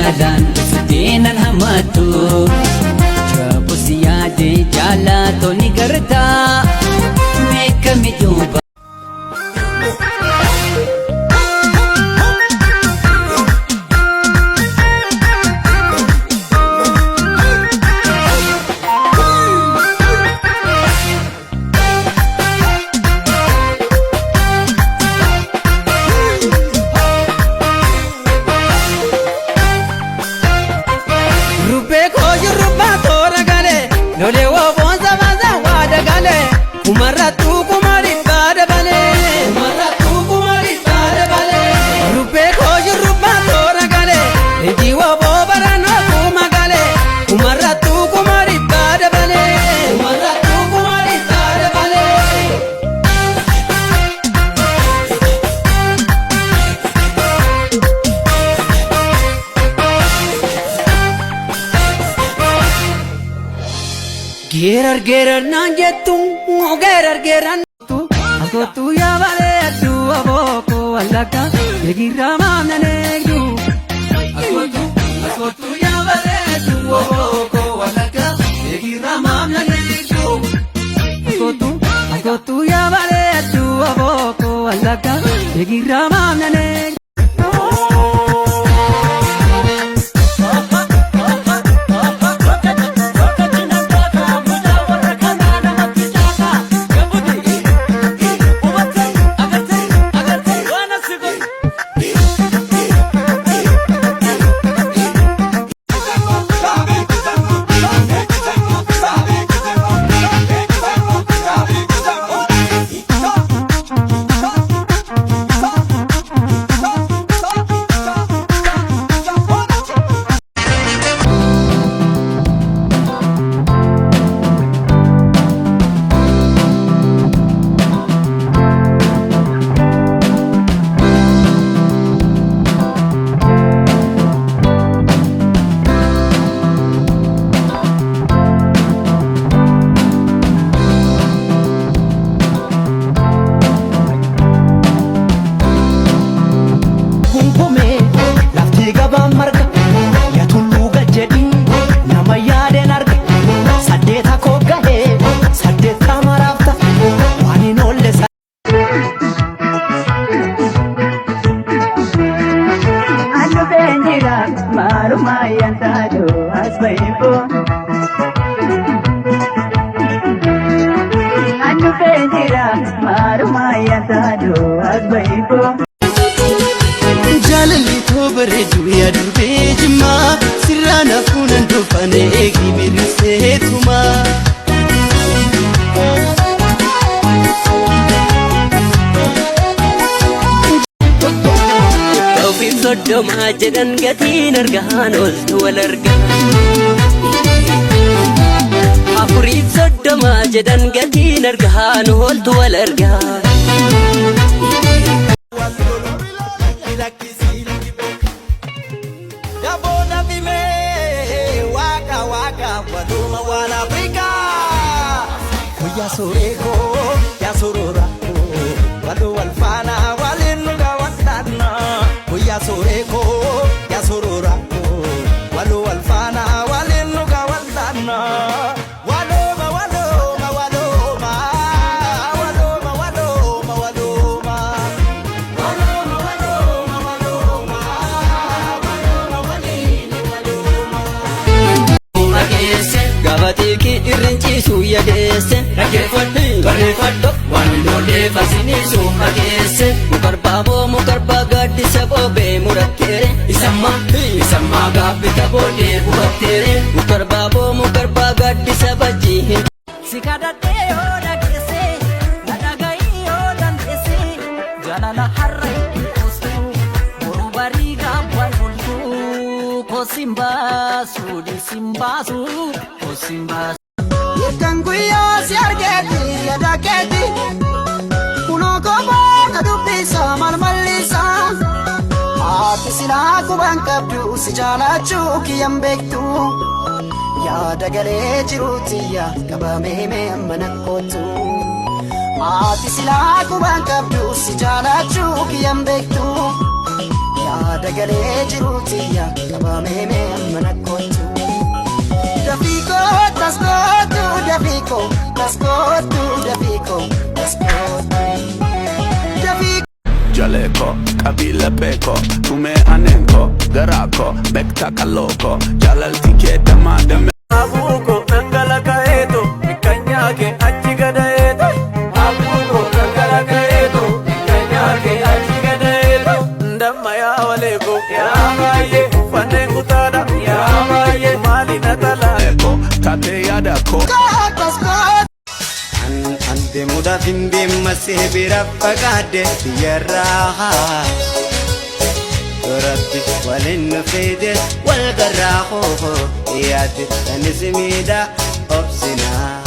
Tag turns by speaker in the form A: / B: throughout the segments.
A: Jaalalaan siteenan hamatu Jaabusi yaade jaalatoni gartaa Meekami duuba.
B: Rubbee koo shurrubbaa toora galee lolee woofoon sabaasaa waa dagalee kumarrattuu kuma dhibbaa dabalee. Kumarrattuu kuma dhibbaa dabalee. Rubbee koo shurrubbaa toora galee leenjii woofoo barannoo kuma galee kumarrattuu kuma dhibbaa dabalee. Kumarrattuu kuma dhibbaa dabalee. Geerar geerar naan jettu geerar geerar Askottu yaa bareeddu abooko wallagga eegirraa maamnan eegdu. Askottu askottu yaa bareeddu abooko wallagga eegirraa maamnan eegdu. Askottu askottu yaa bareeddu abooko wallagga eegirraa maamnan eegdu.
C: Gungume lafti gabaan marga yaa tulluu gad jedhi nama yaadeen arga saddeeta koo gahee saddeetta maraafta waan hin oolle.
D: Annu maalummaa yantaatu as bahiifo. Annu feenjira maalummaa yantaatu as bahiifo.
E: Jaalalli too bareedu yaa durbee jimmaa sirraa nafuunan dhoofane eegi miriseetumaa.
A: Ofiif 30 jedhan gatiin argaan oltu wal argaa. Afuriif 30 jedhan gatiin argaan oltu wal argaa.
B: Daboo dafimee waaqa waaqa waluma waan Afrikaa. Guyyaa suureekoo yaa suurorakoo waluu wal faana waliin nu gaawwadhaanna. Guyyaa suureekoo yaa suurorakoo waluu wal faana waliin nu gaawwadhaanna. Walooma walooma walooma walooma walooma walooma. Walooma walooma walooma walooma waliin walooma.
A: Makeesse gabatee kee irrinciisuu yadeesse dhaggeeffadhu barreeffadhu waan hin oolleef asiniisu makeesse mukarbaa mukarbaa gaaddisa boobee muratteere isammaa isammaa gaabbita boodee bubatteere mukarbaa mukarbaa gaaddisa bajjii hin. Si kadhadhee yoo dhageesse na dhaga'ii yoo dandeesse jaalala har'a itti qoostu boru barii gaabbaan bultu kosin baasu dhiisin baasu kosin baasu.
E: Kan guyyaa si argeeti yaada keeti kunoo kophaa na dubbisa maal mallisa haati silaa quban qabdu si jaalachuu kiyyan beektu yaada galee jiruutiyya qabamee mee amma nakkootu haati silaa quban qabdu si jaalachuu kiyyan beektu. Yaada galee jiruutiyya qabamee mee amma nakkootu. Dafiikoo taskootu dafiikoo taskootu dafiikoo taskootu. Dafiikoo.
F: Jaleeko, qabila beeko, tumee aneenko, garaako, beektaa qallooko, jaalalti kee damaa dame.
G: Abuko nangala kaeto, ikanyake achi gadaeto. Abuko nangala kaeto, ikanyake achi gadaeto. Ndamma yaa waleko, yaa baay'ee uffanneen kutaadha, yaa baay'ee maali na talaa.
F: Eko, taatee yaadako.
H: An deemuudhaaf hin deemmasee bira fagaadhe biyyarraa. Rabbi waliin nu fide wal garraa hoo yaadde kanis miidhaa obsinaa.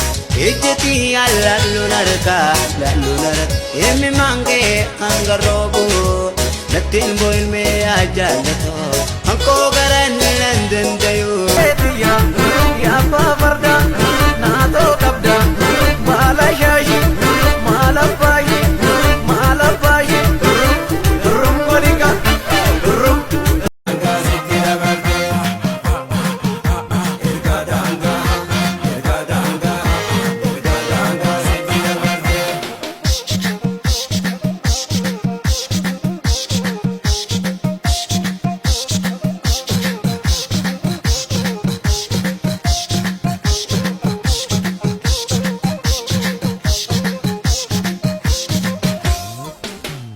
H: Ijjiti laalluun harkaa laalluun harka himmi maangee hanga roobu nattiin boo'ilmee yaa jaallatoo hankoo garaan nan dandayu.
G: Yaa abbaa fardaa.